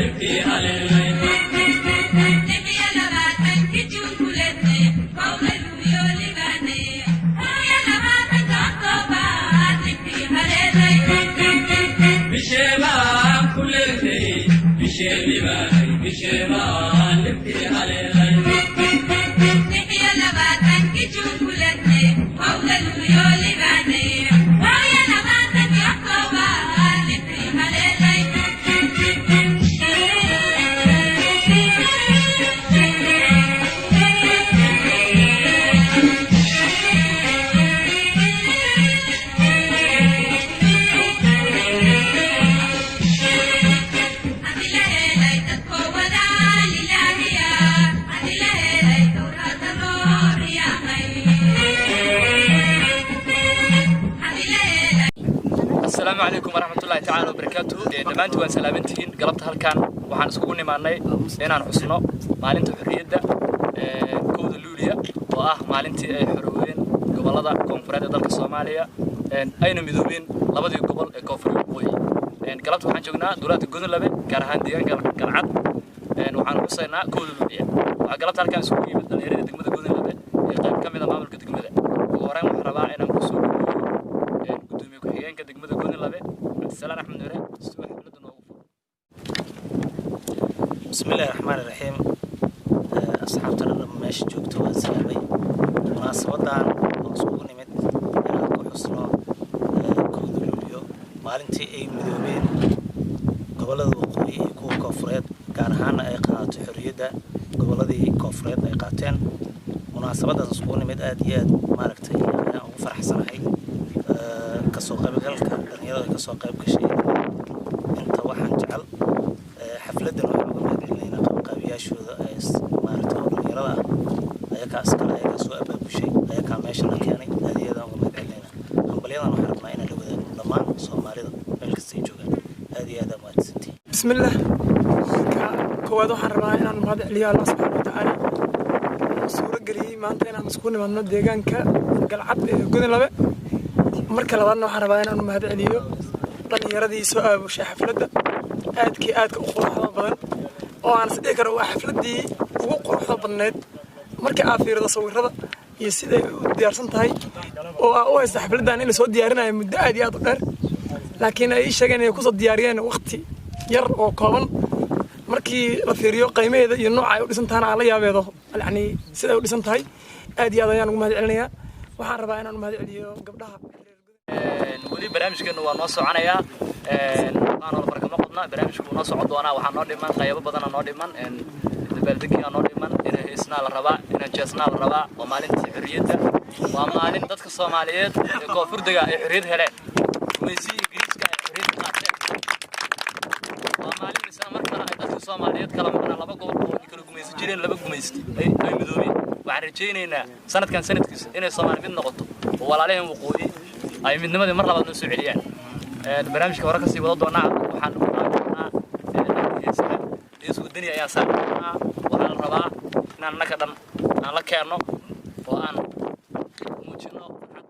Libtii haleelay. 26-kii Juun kuleedne, kowda Luuliyo libaane. 21-ka Oktoobar libtii haleelay. Bisheebaan ku leegtay, bishee libaanay, bisheebaan libtii haleelay. 26-kii Juun kuleedne, kowda Luuliyo libaane. 21-kii Oktoobar libtii haleelay. Haddii la helay dadkoo wadaa lilaahiya, haddii la helay towraada loo riyaaqay. Haddii la helay. Asalaamu calaykum waraxmatullaahi tacaala wabarakaatuhu. Dhammaantiin waan salaamantihiin. Galabta halkan waxaan iskugu nimaannay inaan xusno maalinta xorriyadda, 1-da Luuliya, oo ah maalintii ay xoroobeen gobollada koonfureed ee dalka Soomaaliya, ayna midoobeen labadii gobol ee koonfur iyo waqooyi. Galabta waxaan joognaa duulaadka Godonlabe, gaar ahaan deegaanka Galcad. Waxaan xusaynaa 1-da Luuliya. Waxaa galabta halkan isugu yimid dhallinyarada degmada Godonlabe iyo qayb ka mid a maamulka degmada. Ugu horreyn waxaan rabaa inaan kusoo dhaweeyo gudoomiye ku-xigeenka degmada Godonlabe, Cabdisalaan Axmed Nure, si uu xafladda noogu furo. Bismi illaahi raxmaani raxiim. Asxaabta dhan meesha joogta waan salaamay. Munaasabadan oo iskugu nimid inaan ku xusno 1-da Luuliyo, maalintii ay midoobeen gobollada waqooyi iyo kuwa koonfureed, gaar ahaana ay qaadato xorriyadda gobolladii koonfureed ay qaateen, munaasabadaas iskugu nimid, aad iyo aad maaragtay ayaan ugu faraxsanahay kasoo qaybgalka dhalinyarada ay kasoo qayb gashay inta waxaan jecel. Xafladan waxaan uga mahad celinaynaa qabanqaabiyaashooda ee maaragtay oo dhalinyarada ah. Ayakaa iskale, ayakaa soo abaabushay, ayakaa meesha la keenay. Aad iyo aad aan uga mahad celinaynaa. Hambalyadan waxaan rabnaa inaan la wadaagno dhammaan Soomaalida meel kastay joogaan. Aad iyo aad aa mahadsantihiin. Bismillaah. Marka koowaad waxaan rabaa inaan mahad celiyo Allah subxaana watacaala oo suuro geliyey maanta inaan isku nimaadno deegaanka Galcad ee Godinlabe. Marka labaadna waxaan rabaa inaan mahad celiyo dhallinyaradii soo aabushay xafladda aadkii aadka u quruxda badan, oo aan is dhihi karo waa xafladdii ugu quruxda badneyd marka aad fiirido sawirada iyo siday u diyaarsan tahay, oo aa u haysta xafladdan in lasoo diyaarinayo muddo aad iyo aad u dheer, laakiin ay ii sheegeen inay kusoo diyaariyeen waqti yar oo kooban. Markii la fiiriyo qiimaheeda iyo nooca ay u dhisan tahana, aan la yaabeedo yacni siday u dhisan tahay. Aad iyo aad ayaan ugu mahad celinayaa. Waxaan rabaa inaan u mahad celiyo gabdhaha. Weli barnaamijkeenu waa noo soconayaa. Qaanoo farkama qodna, barnaamijku wuu noo socon doonaa. Waxaa noo dhiman qaybo badana noo dhiman, dabaaldegiyaa noo dhiman, inaan heesnaa la rabaa, inaan jeesnaa la rabaa. Waa maalintii xorriyadda, waa maalin dadka Soomaaliyeed ee koonfurdega ay xorriyad heleen, gumaysigii Ingiriiska ay xorriyad ka qaateen. Waa maalin isla markaana ay dadka Soomaaliyeed kala maqnaa, laba gobol oo ay kala gumaysan jireen, laba gumaysti ay midoobeen. Waxaan rajaynaynaa sanadkan sanadkiisa inay Soomaali mid noqoto oo walaalaheen waqooyi ay midnimadii mar labaad noo soo celiyaan. Barnaamijka hore kasii wada doonaa. Waxaan ugu qaadi doonaa heesaha, hees wadani ayaan saari doonaa. Waxaa la rabaa inaan annaka dhan aan la keenno oo aan muujino farxad.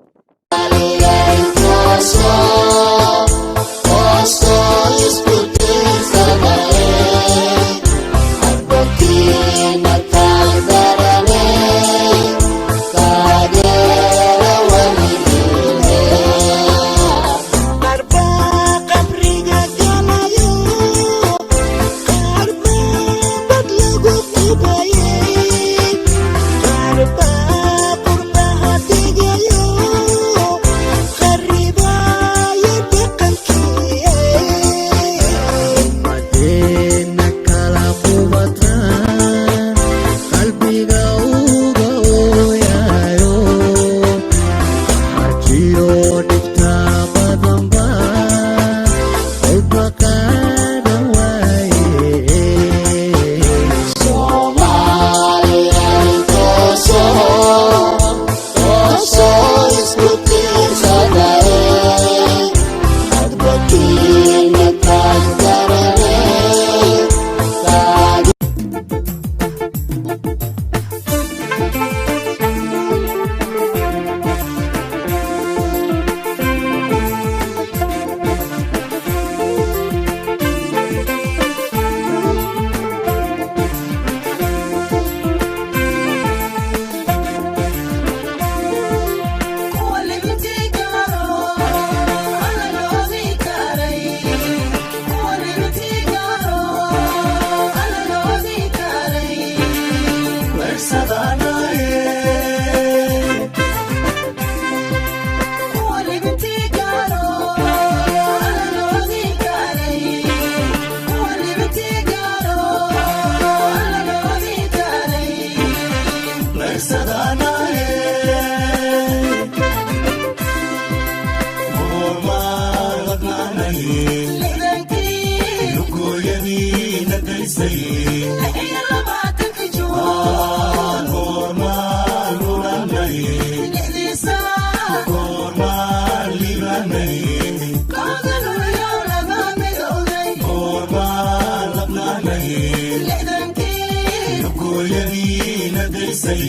Qabriga galayo, qaarba bad lagu qubaye, qaarba. Lugooyadiina daysay, goormaan lulanay, goormaan libanay, goormaan labnaanay. Lugooyadiina daysay.